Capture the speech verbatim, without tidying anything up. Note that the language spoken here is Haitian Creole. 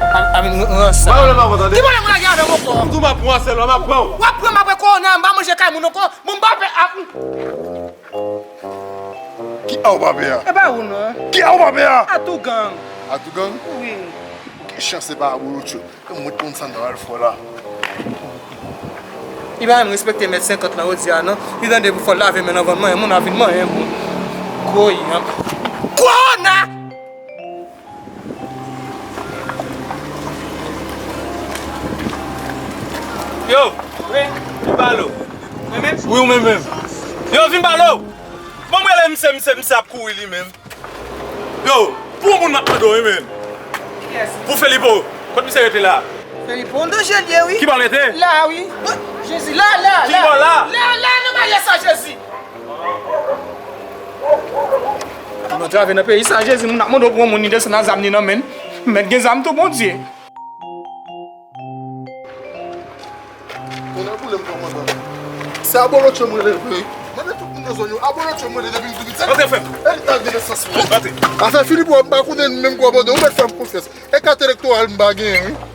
A, a vin ransa. Ba yo lè m ap tande. Ki pwoblèm ou lage avè m ankò? M tou m ap pran sèl la, m ap pran w. W ap pran m apre kowona, m pa manje kay moun ankò. Moun pa fè ak. Ki a w pa pè a? E pa ou non. Ki a w pa pè a? Atougang. Atougang? Wi. Ou gen chans se pa Abolotcho. Mwen konn sa m ta pral fè la. Li pa menm respekte mèt senkant lan yo di a non. Li tande pou fò l lave men l anvan l manyen moun, ap vin manyen moun. Gwo yanm. Kowona! Yo! Wi, vin pale w. Mwen menm? Wi, ou menm menm. Yo, vin pale w. Bon, mwen rele misye, misye, misye ap kouri li menm. Yo, pou moun m ap mande w, wi, menm. Kiyès? Pou Felipo. Kot misye rete la? Felipo, on danje l ye, wi. Ki bò l rete? La, wi. Jezi, la, la, la. Ki bò la? La, la, nan maryaj sa, Jezi. Moun antrave nan peyi sa, Jezi, moun ap mande w pou yon moun, li desann ak zam li nan men l. Mèt gen zam tou, Bondye. Konnen boule m kòmandan. Se Abolotcho m rele vre. Mande tout moun nan zòn yo, Abolotcho m rele depi m tou pitit. Antre, frè m. E li t al gen nan sans mwen. Antre. Afè Filipo a, m pa konnen menm kòmandan, ou mèt fè m konfyans. E kat elektoral m pa genyen, wi.